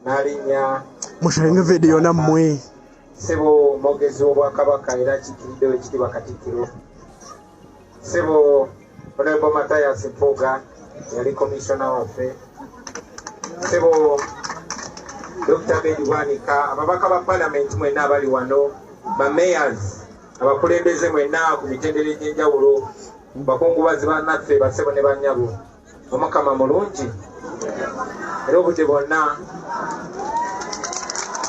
N'alinnya. Musharinge vidiyo nammwe. Ssebo mwogezi w'Obwakabaka era akiikiridde Oweekitiibwa Katikkiro, Ssebo Honorable Mathias Mpuuga yali commissioner waffe, Ssebo Dr. Abed Bwanika, ababaka ba Parliament mwenna abali wano, ba mayors, abakulembeze mwenna ku mitendera egy'enjawulo, bakungubazi bannaffe, bassebo ne bannyabo, Omukama mulungi era obudde bwonna.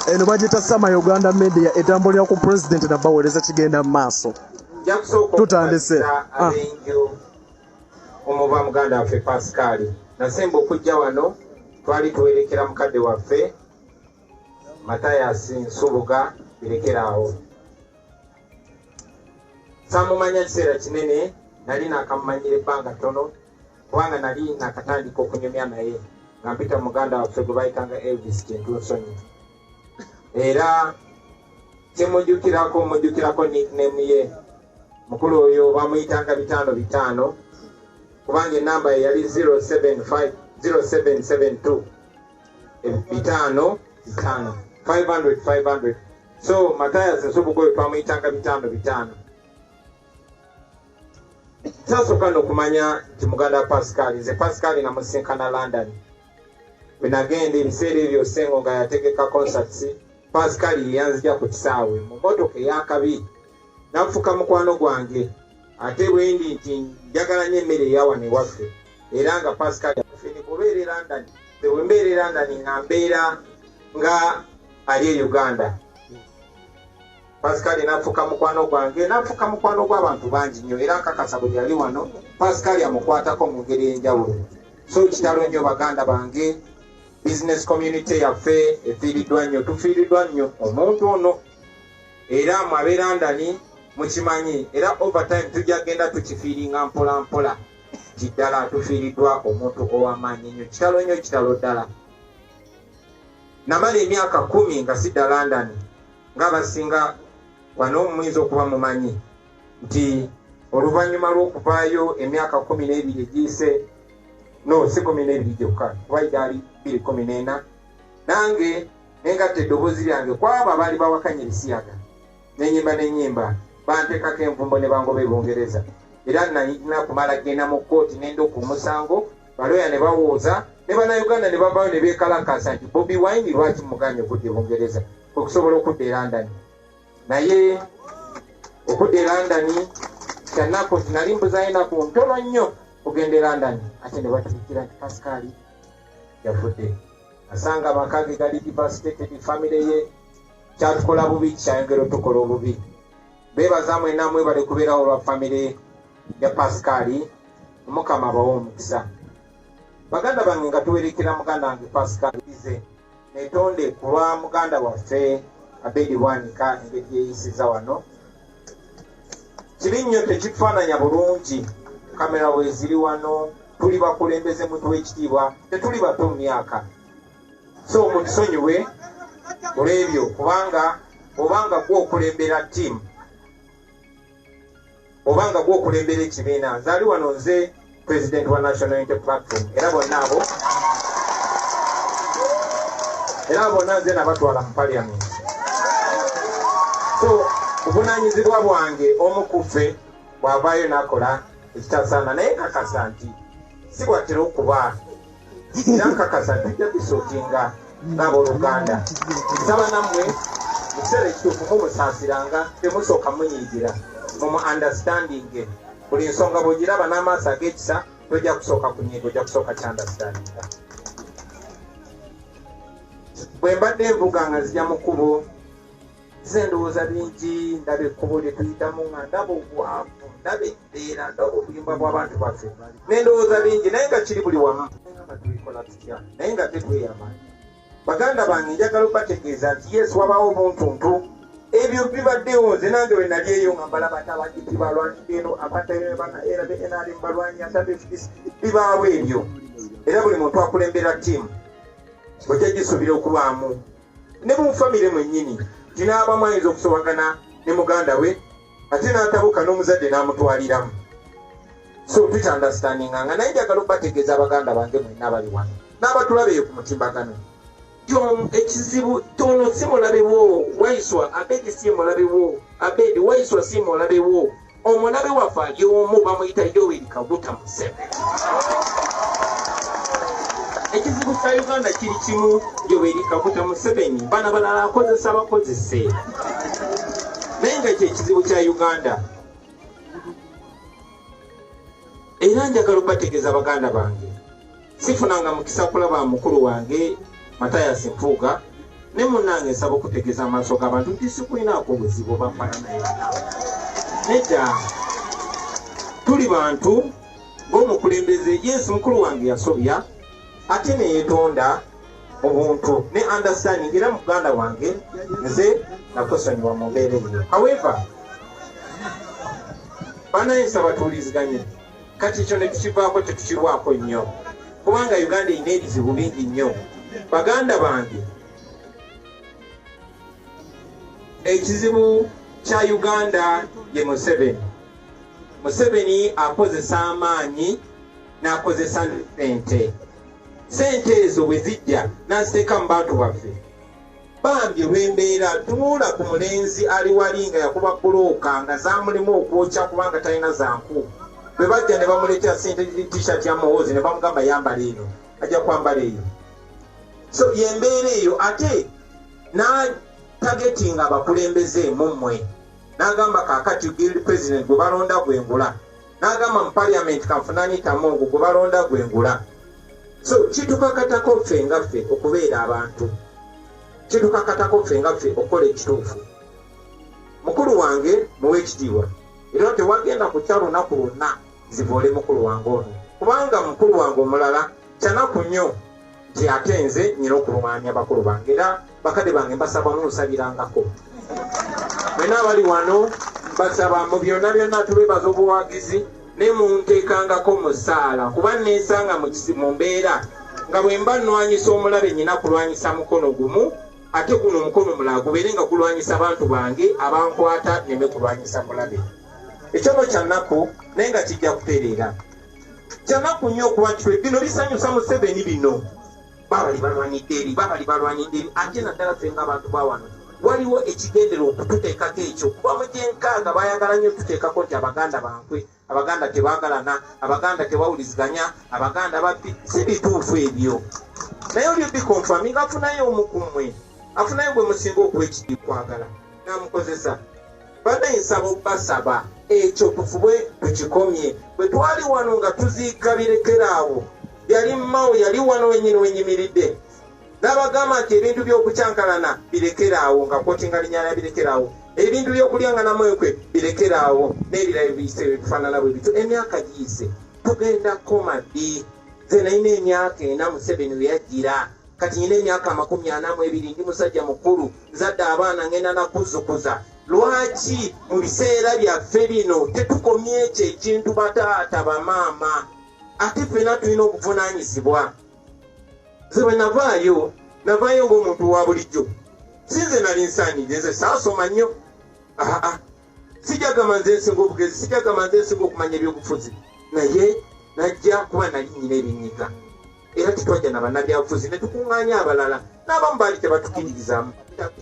Eno bagiyita Sama Uganda Media, etambulira ku president nabaweereza kigenda mu maaso. Nja kusooka Tutandise. okukwatisa ab'enju omuva muganda waffe Pascal. Nasemba okujja wano twali tuwerekera mukadde waffe Mathias Nsubuga Birekeraawo. Saamumanya kiseera kinene, nali naakamumanyira ebbanga ttono kubanga nali naakatandika okunyumya naye nga mpita muganda waffe gwe bayitanga Elvis Kintu Nsonyi. Era kyemujjukirako, mujjukirako nickname ye. Mukulu oyo bamuyitanga bitaano bitaano kubanga enamba ye yali zero seven five, zero seven seven two. Bitaano bitaano, 500, 500. So Mathias Nsubuga oyo twamuyitanga bitaano bitaano. Kyasooka nno okumanya nti muganda wa Pascal, nze Pascal namusinkana London. Bwe nagenda ebiseera ebyo Ssengo nga yategeka concerts, Pascal ye yanzija ku kisaawe mu mmotoka ey'akabi, n'afuuka mukwano gwange. Ate bwe ndi nti njagala nnyo emmere eya wano ewaffe, era nga Pascal yaffe ni kubeera e London. Nze bwe mbeera e London nga mbeera nga ali e Uganda. Pascal n'afuuka mukwano gwange, n'afuuka mukwano gw'abantu bangi nnyo, era nkakasa bwe yali wano Pascal amukwatako mu ngeri ey'enjawulo. So kitalo nnyo baganda bange, business community yaffe efiiriddwa nnyo, tufiiriddwa nnyo omuntu ono. Era mwe ab'e London mukimanyi, era over time tujja kugenda tukifiiringa mpola mpola nti ddala tufiiriddwa omuntu ow'amaanyi ennyo. Kitalo nnyo, kitalo ddala. Namala emyaka 10 nga sidda London, ng'abasinga wano muyinza okuba mumanyi nti oluvannyuma lw'okuvaayo emyaka 12 egiyise, no si 12 gyokka, kuba gyali bbiri kumi n'ena, nange nengatta eddoboozi lyange ku abo abaali bawakanya ebisiyaga, n'ennyimba n'ennyimba, banteekako envumbo ne bangoba e Bungereza. Era nalina kumala genda mu kkooti n'endoka omusango, balooya ne bawooza, ne bannayuganda ne bavaayo ne beekalakaasa nti Bobi Wine lwaki muganye okudda e Bungereza okusobola okudda e London. Naye okudda e London kyannaku nti nali mbuzayo ennaku ntono nnyo okugenda e London, ate ne batubikira nti Pascal yavudde. Asanga amaka ge gali devastated, family ye kyatukola bubi, kyayongera otukola obubi. Beebaza mwenna, mwebale kubeerawo olwa family ya Pascal. Omukama abawe omukisa. Baganda bange, nga tuwerekera muganda wange Pascal, ize netonde ku lwa muganda waffe Abedi Bwanika engeri gyeyisiza wano. Kibi nnyo, tekifaananya bulungi. Kamera weeziri wano, tuli bakulembeze, mutuwa ekitiibwa, tetuli bato mu myaka. So mutusonyiwe olw'ebyo, kubanga obanga gwe okulembera ttiimu, obanga gwe okulembera ekibiina. Nze ali wano nze president wa National Unity Platform, era bonna abo, era bonna nze nabatwala mu parliament. So obuvunaanyizibwa bwange omu ku ffe bw'avaayo n'akola ekitasaana, naye nkakasa nti si bwatera okuba, era nkakasa tujja bisortinga ng'abooluganda. Nsaba nammwe mu kiseera ekituufu mumusaasiranga, temusooka munyiigira, mumu understanding. Buli nsonga bw'ogiraba n'amaaso ag'ekisa, tojja kusooka kunyiiga, ojja kusooka kyunderstandinga. Bwe mbadde nvuga nga nzija mu kkubo, nze ndowooza bingi, ndaba ekkubo lye tuyitamu, nga ndaba obwavu, ndaba embeera, ndaba obuyumba bw'abantu baffe, ne ndowooza bingi, naye nga kiri buli wamu, nga tubikola tutya, naye nga tetweyama. Baganda bange, njagala obategeeza nti yes, wabaawo obuntuntu, ebyo bibaddewo. Nze nange bwe nali eyo nga mbalaba ate aba DP balwanidde eno, aba NRM balwanyi, ate aba FDC, bibaawo ebyo. Era buli muntu akulembera ttiimu ojja gisuubira okubaamu ne mu famire mwennyini nti n'abamu ayinza okusobagana ne muganda we, ate n'atabuka n'omuzadde n'amutwaliramu. So tukyunderstandinga nga, naye njagala okubategeeza abaganda bange mwenna abali wano n'abatulaba eyo ku mutimbagano. Ekizibu tono si mulabe wo Waiswa, Abedi si mulabe wo, Abedi Waiswa si mulabe wo. Omulabe waffe ali omu, bamuyita Yoweri Kaguta Museveni. Ekizibu kya Uganda kiri kimu, Yoweri Kaguta Museveni. Bana balala akozesa bakozese, naye nga kye ekizibu kya Uganda. Era njagala okubategeeza baganda bange, sifunanga mukisa kulaba mukulu wange Mathias Mpuuga, ne munnange nsaba okutegeeza amaaso g'abantu nti sikulinaako buzibu bafaanana nedda. Tuli bantu ng'omukulembeze. Yesu mukulu wange yasobya ate neyeetonda mu buntu ne understanding, era muganda wange nze nakusonyiwa mu mbeera eyo. However, banaye nsaba tuwuliziganye. Kati ekyo ne tukivaako, tetukirwako nnyo, kubanga Uganda erina ebizibu bingi nnyo. Baganda bange, ekizibu kya Uganda ye Museveni. Museveni akozesa amaanyi n'akozesa sente. Sente ezo bwe zijja n'aziteeka mu bantu baffe. Bambi olw'embeera, tunuula ku mulenzi ali wali nga yakuba bulooka nga zamulimu okwokya kubanga talina zanku. Bwe bajja ne bamuleetera sente, T-shirt ya Muhoozi, ne bamugamba yambala eno, ajja kwambala eyo. So yembeera eyo. Ate n'atargetinga abakulembeze mu mmwe, n'agamba kaakati guild president gwe balonda gwengula, n'agamba mu parliament kanfunanita Mungu gwe balonda gwengula. So kitukakatako ffe nga ffe okubeera abantu, kitukakatako ffe nga ffe okukola ekituufu. Mukulu wange muwe ekitiibwa, era tewagenda kutya lunaku lwonna zivoole mukulu wange ono, kubanga mukulu wange omulala kyanaku nnyo nti ate nze nyina okulwanya bakulu bange. Era bakadde bange mbasaba munsabirangako mwena abali wano, basaba mu byonna byonna tubeebaza obuwagizi, ne munteekangako mu ssaala, kuba neesanga mu mbeera nga bwe mba nnwanyisa omulabe nyina kulwanyisa mukono gumu, ate guno omukono omulala gubeere nga gulwanyisa bantu bange abankwata, neme kulwanyisa mulabe. Ekyono kyannaku, naye nga kijja kutereera. Kyanaku nnyo okuba nti bino bisanyusa Museveni. Bino babali balwanidde eri, babali balwanidde eri, ate naddala ffe ng'abantu ba wano waliwo ekigendera okututeekako ekyo, kuba mu gyenkaaga bayagala nnyo tuteekako nti Abaganda bankwe, Abaganda tebaagalana, Abaganda tebawuliziganya, Abaganda babbi. Si bituufu ebyo, naye oli biconfirminga, afunayo omu ku mmwe, afunayo gwe musinga okuwa ekitikwagala n'amukozesa. Bannaye nsaba obbasaba ekyo tufube tukikomye. Bwe twali wano nga tuziika birekeraawo, yali Mao yali wano wenyini wenyimiridde n'abagamba nti ebintu by'okukyankalana birekeraawo, nga quotinga linnya lya birekeraawo, ebintu by'okulyanganamu enkwe birekeraawo, n'ebirala biyise bifaanana bwe bityo. Emyaka giyise, tugenda koma ddi? Nze nalina emyaka 4 Museveni we yajjira, kati nyina emyaka 42, ndi musajja mukulu, nzadde abaana, ngenda nakuzukuza. Lwaki mu biseera byaffe bino tetukomye ekyo ekintu? Bataata, bamaama, ate ffena tulina obuvunaanyizibwa. Nze bwe navaayo, navaayo ng'omuntu wa bulijjo. Si nze nali nsaanidde, nze saasoma nnyo. Aa, sijagamba nze nsinga obugezi, sijagamba nze nsinga okumanya ebyobufuzi, naye najja kuba nali nyina ebinyiga. Era tetwajja na bannabyabufuzi ne tukuŋŋaanya abalala, n'abamu baali tebatukiririzaamu.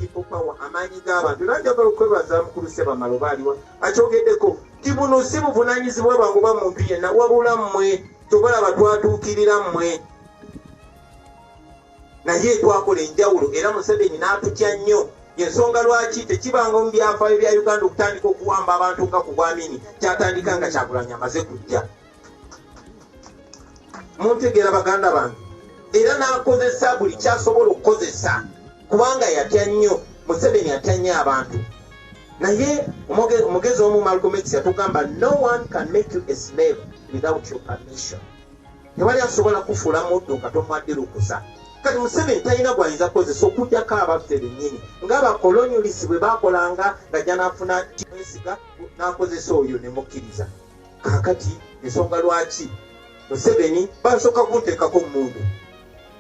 People power, amaanyi g'abantu. Era njagala okwebaza mukulu Sebamalo baaliwa akyogeddeko nti buno si buvunaanyizibwa bwange oba muntu yenna, wabula mmwe. Tobalaba twatuukirira mmwe, naye twakola enjawulo, era Museveni n'atutya nnyo. Yensonga lwaki tekibanga mu byafaayo bya Uganda okutandika okuwamba abantu nga ku bwamini kyatandika nga Kyagulanyi amaze kujja. Muntegeera baganda bange? Era n'akozesa buli kyasobola okukozesa kubanga yatya nnyo. Museveni atya nnyo abantu. Naye omugezi omu Malcolm X yatugamba, "No one can make you a slave without your permission." Tewali asobola kufuula muddu nga tomuwadde lukusa. Kati Museveni talina gwayinza kukozesa okugjako abaffe bennyini, ng'abacolonialist bwe bakolanga, ng'ajja n'afuna mwesiga n'akozesa oyo ne mukkiriza. Kaakati ensonga lwaki Museveni basooka kunteekako mundu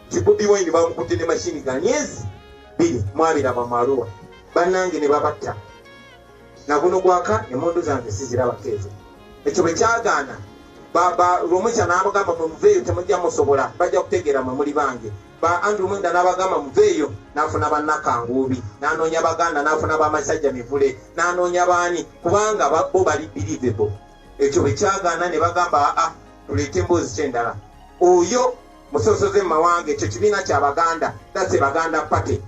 nti Bobi Wine bamukutte ne machine gun ezi 2, mwabiraba mu Arua bannange ne babatta naguno gwaka, emundu zange sizirabako ezo. Ekyo bwe kyagaana, Rwomushana n'amugamba, "Mwe muveeyo, temujja musobola, bajja kutegeera mwe muli bange." Ba Andrew Mwenda n'abagamba muveeyo, n'afuna bannakanguubi, n'anoonya Baganda, n'afuna bamasajja mivule, n'anoonya baani, kubanga bo bali believable. Ekyo bwe kyagaana ne bagamba aa tuleete emboozi kyendala. Oyo musosoze mu mawanga, ekyo kibiina kya Baganda, that's a Baganda party.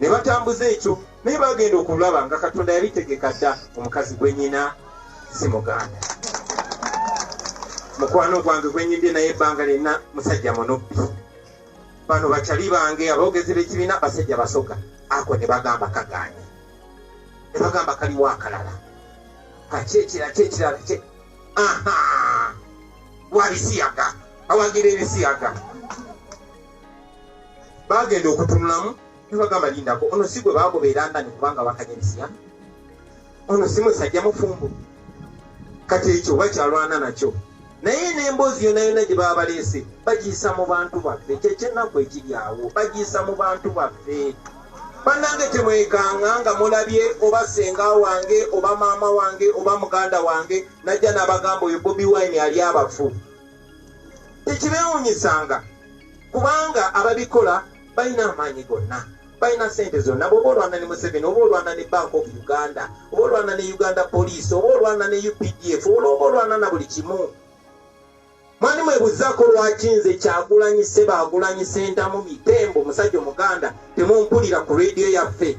Ne batambuza ekyo, naye bagenda okulaba nga Katonda yabitegeka dda, omukazi gwe nnyina si Muganda. Mukwano gwange gwe nyimbye naye ebbanga lyonna musajja munubbi. Bano bakyali bange aboogezi b'ekibiina basajja Basoga. Ako ne bagamba kagaanye. Ne bagamba kaliwo akalala. Kaki ekirala, ki ekirala, ki? Aha! Wabisiyaga. Awagira ebisiyaga. Bagenda okutunulamu ne bagamba lindako, ono si gwe baagoba e London kubanga wakanya ebisiyaga. Ono si musajja mufumbo. Kati ekyo bakyalwana nakyo. Naye n'emboozi yonna yonna gye baba baleese bagiyisa mu bantu baffe. Kye ky'ennaku ekiri awo, bagiyisa mu bantu baffe. Bannange temwekanga nga mulabye oba ssenga wange oba maama wange oba muganda wange najja n'abagamba oyo Bobi Wine ali abafu. Tekibeewuunyisanga kubanga ababikola balina amaanyi gonna, balina ssente zonna. Bw'oba olwana ne Museveni, oba olwana ne Bank of Uganda, oba olwana ne Uganda Police, oba olwana ne UPDF, oba olwana na buli kimu. Mwani mwebuzaako lwaki nze Kyagulanyi Ssebaagulanyi Ssentamu Mitembo musajja Omuganda temumpulira ku rediyo yaffe?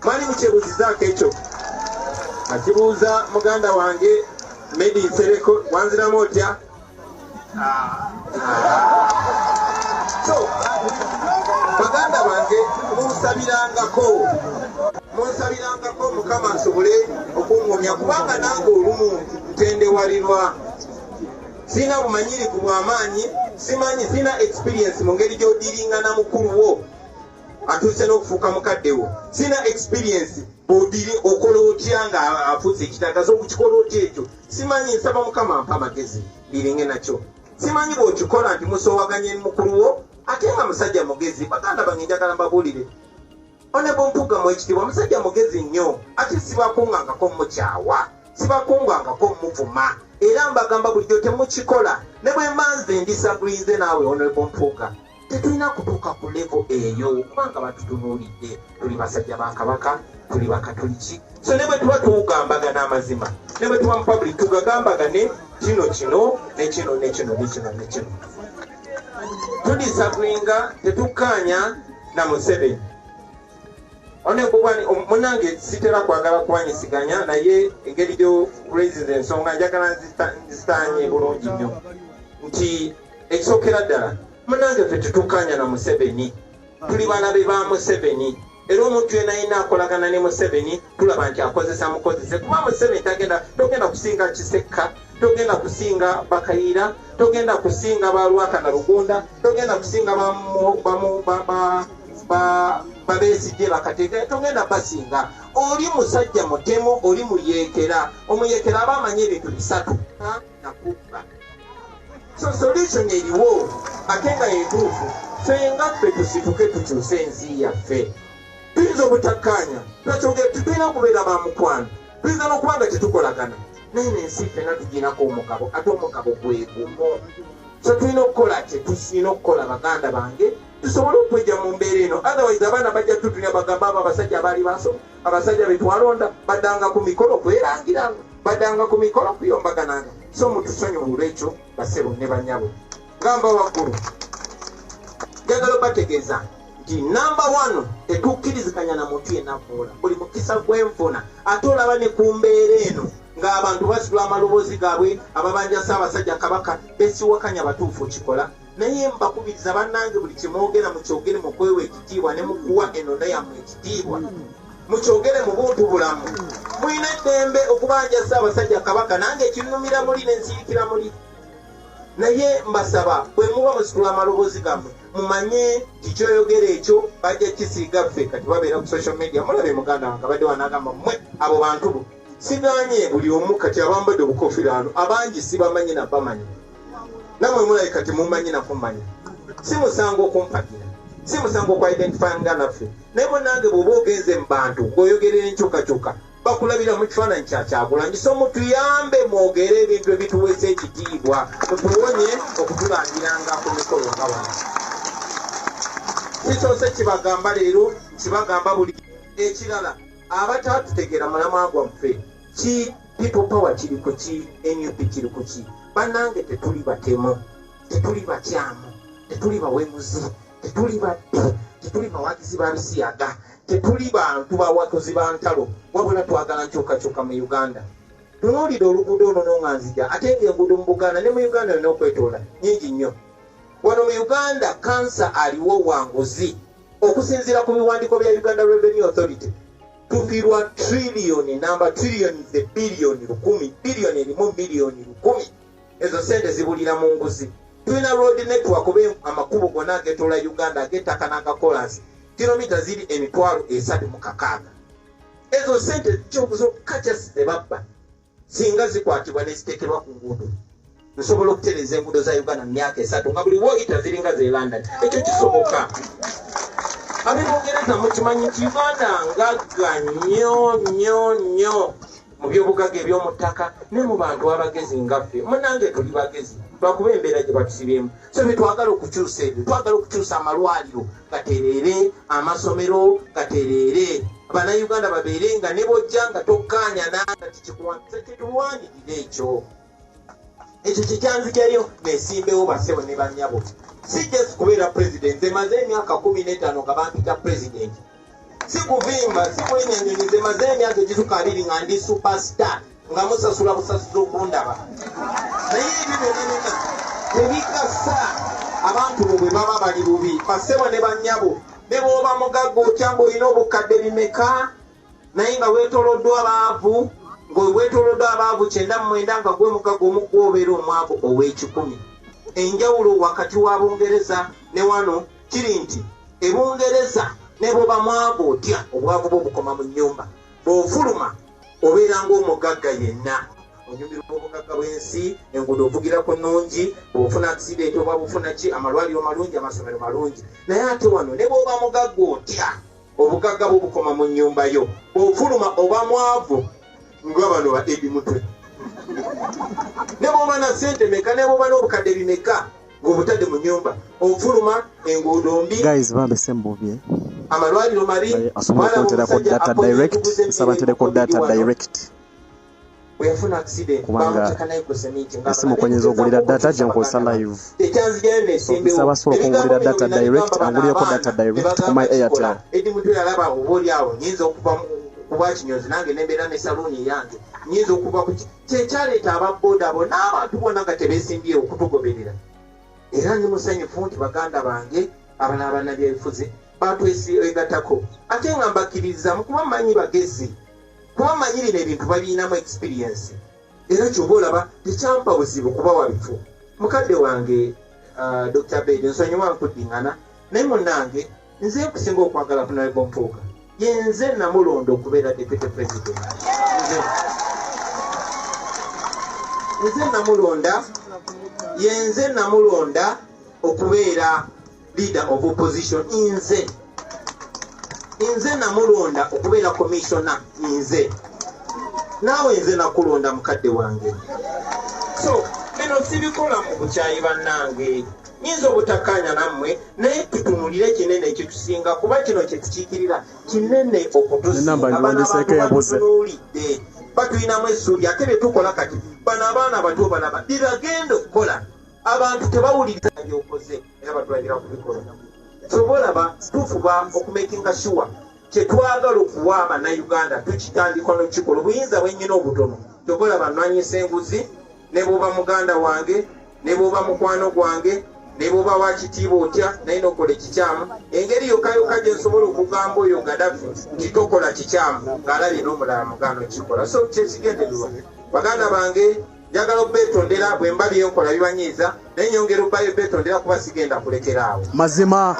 Mwani mukyebuuzizaako ekyo? Akibuuza muganda wange Medi Nsereko, wanziramu otya? So, baganda bange munsabirangako Mukama nsobole okungumya, kubanga nange olumu ntendewalirwa. Sina bumanyirivu bw'amaanyi, simanyi, sina experience mu ngeri gy'odiringa na mukulu wo atuuse n'okufuuka mukadde wo. Sina experience bw'odiri okola otya nga afuuse ekitaka, so okukikola otya ekyo simanyi. Nsaba Mukama ampe amagezi ndiringe nakyo. Simanyi bw'okikola nti musoowaganye mukulu wo ate nga musajja mugezi. Baganda bange njagala mbabuulire, Honorable Mpuuga mu ekitiibwa musajja mugezi nnyo, ate sibakungangako mukyawa, sibakungangako muvuma, era mbagamba bulijjo temukikola. Ne bwe mba nze ndisagrinze naawe Honorable Mpuuga, tetulina kutuuka ku level eyo kubanga batutunuulidde, tuli basajja ba Kabaka, tuli Bakatuliki. So ne bwe tuba tugambagana amazima, ne bwe tuba mu public tugagambagane kino kino ne kino ne kino ne kino ne kino. Tudisagringa, tetukkaanya na Museveni. Honorable munnange, sitera kwagala kuwanyisiganya, naye engeri gy'oraisinze ensonga njagala nzitaanye bulungi nnyo nti ekisookera ddala munnange ffe tetukkaanya na Museveni, tuli balabe ba Museveni. Era omuntu yenna yenna akolagana ne Museveni tulaba nti akozesa mukozese, kuba Museveni tagenda, togenda kusinga Kisekka, togenda kusinga Bakayiira, togenda kusinga Balwaka na Rugunda, togenda kusinga Babesigye Bakateeka, togenda basinga. Oli musajja mutemu, oli muyeekera. Omuyeekera aba amanyi ebintu bisatu nakubba. So solution eriwo ate nga yentuufu, ffe nga ffe tusituke tukyuse ensi yaffe. Tuyinza obutakkaanya, tetulina kubeera ba mukwano, tuyinza n'okuba nga tetukolagana, naye n'ensi ffenna tuginako omugabo, ate omugabo gwe gumu. So tulina okukola kye tulina okukola, baganda bange, tusobole okwejja mu mbeera eno. Otherwise abaana bajja tutunya bagamba abo abasajja abaali basoma, abasajja betwalonda baddanga ku mikolo kwerangiranga, baddanga ku mikolo kuyombagananga. So mutusonyiwe olwekyo, basebo ne bannyabo. Gamba waggulu, njagala obategeeza nti namba one, tetukkiriziganya na muntu yenna avvoola buli mukisa gwenfuna. Ate olaba ne ku mbeera eno ng'abantu basitula amaloboozi gaabwe ababanja Ssaabasajja Kabaka, besiwakanya batuufu okikola, naye mbakubiriza bannange, buli kyemwogera mukyogere mu kwewa ekitiibwa ne mukuwa ennono yammwe ekitiibwa, mukyogere mu buntu bulamu. Mulina eddembe okubanja Ssaabasajja Kabaka, nange ekinnumira muli nensirikira muli, naye mbasaba bwe muba musitula amaloboozi gammwe mumanye nti kyoyogera ekyo bajja kisiiga ffe. Kati babeera ku social media, mulabe muganda wange abadde wanagamba mmwe abo bantu bo. Siganye buli omu kati abambadde obukofiira ano abangi sibamanyi nabamanyi, nammwe mulabe kati mumanyi nakumanya. Si musango okumpagira, si musango okwidentifyinga naffe, naye munange bw'oba ogenze mu bantu ng'oyogerera enkyukakyuka bakulabira mu kifaananyi kya Kyagulanyi. So mutuyambe mwogere ebintu ebituweesa ekitiibwa, mutuwonye okutulangiranga ku mikolo nga wano. Kisoose kibagamba leero, kibagamba buli ekirala. Abatatutegeera mulamwa gwaffe ki People Power kiri ku ki, NUP kiri ku ki. Bannange, tetuli batemu, tetuli bakyamu, tetuli bawemuzi, tetuli babbi, tetuli bawagizi ba bisiyaga, tetuli bantu bawakozi ba ntalo, wabula twagala nkyukakyuka mu Uganda. Tunuulire oluguudo olwo nga nzija, ate ng'enguudo mu Buganda ne mu Uganda yonna okwetoola nyingi nnyo. Wano mu Uganda kansa aliwo wanguzi. Okusinziira ku biwandiiko bya Uganda Revenue Authority, tufiirwa triliyoni namba, triliyoni ze biliyoni 1000, biliyoni erimu miliyoni 1000. Ezo sente zibulira mu nguzi. Tulina road network oba amakubo gonna agetoola Uganda, ag'ettaka n'agakolansi, kilomita ziri 360,000. Ezo sente zokka kyasi zebabba, singa zikwatibwa neziteekerwa ku nguudo, nsobola okutereeza enguudo za Uganda mu myaka 3 nga buli woyita ziringa ze London. Ekyo kisoboka. Ab'Ebungereza mukimanyi nti Uganda ngagga nnyo nnyo nnyo mu byobugagga eby'omu ttaka ne mu bantu abagezi nga ffe. Munnange, tuli bagezi, lwakuba embeera gye batusibyemu. So byetwagala okukyusa ebyo, twagala okukyusa amalwaliro gatereere, amasomero gatereere, Bannayuganda babeere nga ne bw'ojja nga tokkaanya nanga tikikuwanisa. Tetulwanirira ekyo. Ekyo kikyanzijayo nesimbewo. Bassebo ne bannyabo, si just kubeera president. Nze maze emyaka 15 nga bampita president. Si kuvimba, si kulinnya. Nze maze emyaka egisuka 20 nga ndi superstar, nga musasula busasuzi okundaba. Naye ebyo byonna byonna tebigasa abantu bo bwe baba bali bubi. Bassebo ne bannyabo, ne bw'oba mugagga otya, ng'olina obukadde bimeka, naye nga weetoloddwa abaavu, ng'weetoloddwa abaavu 99, nga gwe mugagga omu, gwobeera omwavu ow'ekikumi. Enjawulo wakati wa Bungereza ne wano kiri nti Ebungereza ne bw'oba mwavu otya, obwavu bwo bukoma mu nnyumba. Bw'ofuluma obeera ng'omugagga yenna, onyumirwa obugagga bw'ensi, enguudo ovugira ku nnungi, bw'ofuna accident oba bufuna ki, amalwaliro malungi, amasomero malungi. Naye ate wano ne bw'oba mugagga otya, obugagga bwo bukoma mu nnyumba yo. Bw'ofuluma oba mwavu nga bano ba Eddie Mutwe. Ne bw'oba na sente meka, ne bw'oba n'obukadde bimeka ng'obutadde mu nnyumba, ofuluma enguudo mbi, Guys, bambi sembubye. amalwaliro mabi. Asobola okunterako data direct, nsaba ntereko data direct. Bwe yafuna accident, Kubanga bamuteeka naye ku seminti nga esimu kwenyinza okugulira data gye nkozesa live. Ekyanzijayo nesimbewo. Nsaba asobola okungulira data direct, angulireko data direct ku my Airtel. Eddie Mutwe yalaba oba oli awo nyinza okuva ku bwakinyozi, nange nembeera ne saluuni yange, nyinza okuva ku kyekyaleeta ababooda bo n'abantu bonna nga tebeesimbyewo okutugoberera. Era ndi musanyufu nti baganda bange abalala bannabyabufuzi batwegatako, ate nga mbakkiriza mu kuba mmanyi bagezi, kuba mmanyi bino ebintu babirinamu experience. Era kyoba olaba tekyampa buzibu kubawa bifo. Mukadde wange, Dr Bed, nsonyiwa nkuddiŋŋana, naye munnange, nze nkusinga okwagala Honorable Mpuuga. Yenze namulonda okubeera deputy president. Nze namulonda, yenze namulonda okubeera leader of opposition. Nze namulonda okubeera commissioner. Nze naawe, nze nakulonda, mukadde wange. So bino sibikola mu bukyayi. Bannange, nyinza obutakkaanya nammwe, naye tutunulire kinene ekitusinga, kuba kino kyetukiikirira kinene. Enamba Okutusinga ngiwandiseeko eyabuze. Batunuulidde, batulinamu essuubi. Ate bye tukola kati, bano abaana abato balaba bye bagenda okukola. Abantu tebawuliriza byokoze, era batulagira kubikola. Kyoba olaba tufuba okumakinga sure kyetwagala okuwa Abannayuganda tukitandika nokukikola. Obuyinza bwennyina obutono, kyoba olaba nwanyisa enguzi. Ne bwoba muganda wange, ne bwoba mukwano gwange, ne bwoba wakitiibwa otya, naye nokola ekikyamu, engeri yokka yokka gye nsobola okugamba oyo Gadafi nti tokola kikyamu, ng'alabye n'omulala mugaano kikola. So kyekigendererwa. Baganda bange, njagala obeetondera bwe mba byenkola bibanyiiza, naye nyongera obeetondera kuba sigenda kulekera awo. Mazima.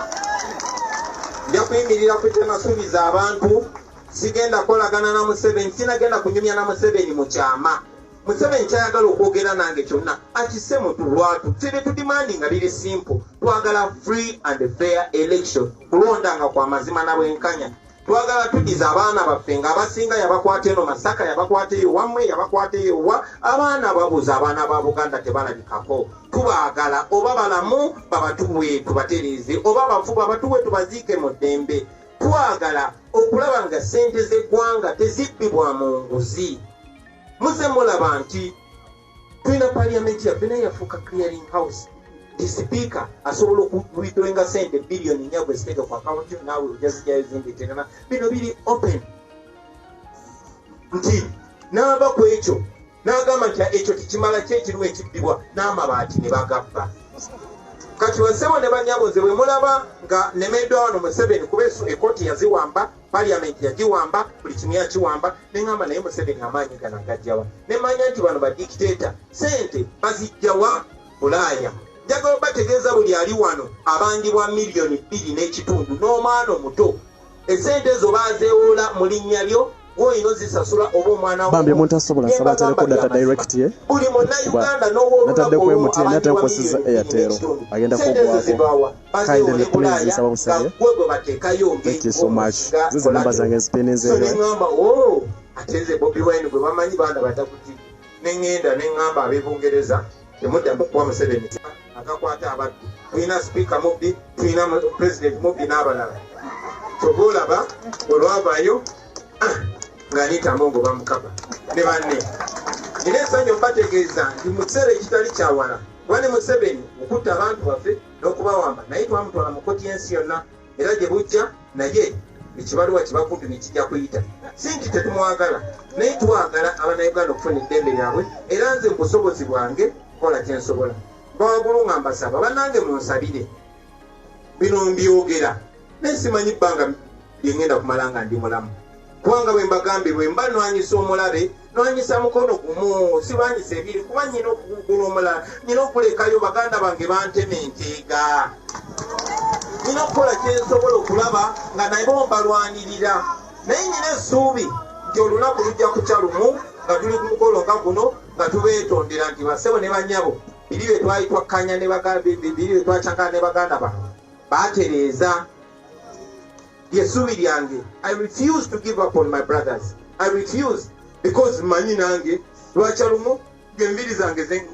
Nja kuyimirira ku kyenasuubiza abantu. Sigenda kukolagana na Museveni, sinagenda kunyumya na Museveni mu kyama. Museveni kyayagala okwogera nange kyonna akise mu tulwatu. Ffe bye tudemandinga biri simple: twagala free and fair election, kulonda nga kwa mazima na bwenkanya. Twagala tudiza abaana baffe ng'abasinga yabakwata eno Masaka, yabakwata eyo wammwe, yabakwata eyo wa. Abaana babuza, abaana ba Buganda tebalabikako. Tubaagala oba balamu babatuwe tubatereeze, oba bafu babatuwe tubaziike mu ddembe. Twagala okulaba nga ssente z'eggwanga tezibbibwa mu nguzi. Muze mulaba nti tulina parliament yaffe naye yafuuka clearing house. Nti sipiika asobola okuwithdrawinga sente biliyoni 4 gwe ziteeka ku akawunti naawe ojazijjayo zindeeterana. Bino biri open. Nti n'ava ku ekyo n'agamba nti ekyo tekimala, ki ekiriwo ekibbibwa n'amabaati ne bagabba. Kati basebo ne bannyabo, nze bwe mulaba nga nemeddwa wano Museveni, kuba ekooti yaziwamba, parliament yagiwamba, buli kimu yakiwamba, ne ŋŋamba naye Museveni amaanyi gano agajjawa? Ne mmanya nti bano badikiteeta, sente bazijjawa Bulaaya. Njagala bategeeza buli ali wano abangibwa miliyoni 2.5 n'omwana omuto, esente ezo bazeewola mu linnya lyo, gw'olina ozisasula oba omwana wo. Bambi omuntu asobola nsaba atereko data direct ye. Buli munnayuganda Nataddeko MTN, ate nkozesa Airtel, agenda kugwako. Kindly please, nsaba busabe. Gwe gwe bateekayo. Thank you so much. Zizo namba zange zipininze. Neŋŋamba o ate nze Bobi Wine gwe bamanyi baana batakuti. Neŋŋenda neŋŋamba ab'e Bungereza, temuddamu kuwa Museveni agakwata abaddu. Tulina sipiika mubbi, tulina president mubbi n'abalala. Kyova olaba olwavayo nga Anita Among bamukaba ne banne. Nina essanyu mbategeeza nti mu kiseera ekitali kyawala, kuba ne Museveni okutta abantu baffe n'okubawamba, naye twamutwala mu kkooti y'ensi yonna, era gye bujja naye ekibaluwa kibakumpi kijja kuyita. Si nti tetumwagala, naye twagala abannayuganda okufuna eddembe lyabwe, era nze mu busobozi bwange kukola kyensobola. Bawagulu nga mbasaba bannange munsabire. Bino mbyogera naye simanyi bbanga lyengenda kumala nga ndi mulamu, kubanga bwe mbagambye, bwe mba nwanyisa omulabe nwanyisa mukono gumu, sirwanyisa ebiri, kuba nyina okugula omulala, nyina okulekayo baganda bange bantema enteega. Nyina okukola kyensobola okulaba nga nabo mbalwanirira, naye nyina essuubi nti olunaku lujja kukya lumu nga tuli ku mukolo nga guno nga tubeetondera nti basebo ne bannyabo, biri bye twali twakkanya ne biri bye twakyankana ne baganda bange baatereeza. Lyessuubi lyange. I refuse to give up on my brothers. I refuse, because manyi nange lwakya lumu ng'enviiri zange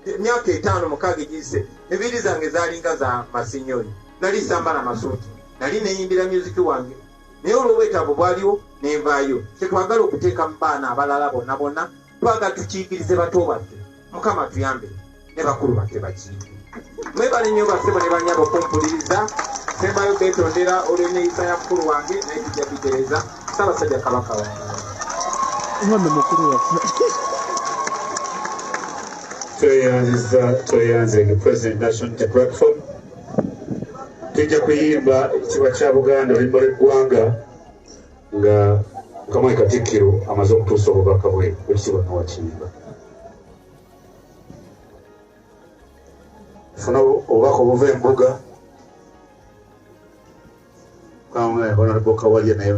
emyaka 5 6 egiyise, enviiri zange zaalinga za masinyoli, nali sambala masuuti, nali neyimbira music wange, naye olw'obwetaavu bwaliwo nenvaayo. Kyetwagala okuteeka mu baana abalala bonna bonna, twagala tukiikirize bato baffe. Mukama tuyambe ne bakulu baffe bakiike. Mwebale nnyo bassebo ne bannyabo okumpuliriza. Sembayo beetondera olw'enneeyisa ya mukulu wange, naye tujja bitereza. Ssaabasajja Kabaka wange. Mwami mukulu waffe. Tweyanziza, tweyanze President National Platform. Tujja kuyimba ekitiibwa kya Buganda, oluyimba lw'eggwanga, nga mukama we Katikkiro amaze okutuusa obubaka bwe wekitiibwa nawakiyimba. Funa obubaka obuva embuga. Honorable Kawalya naye.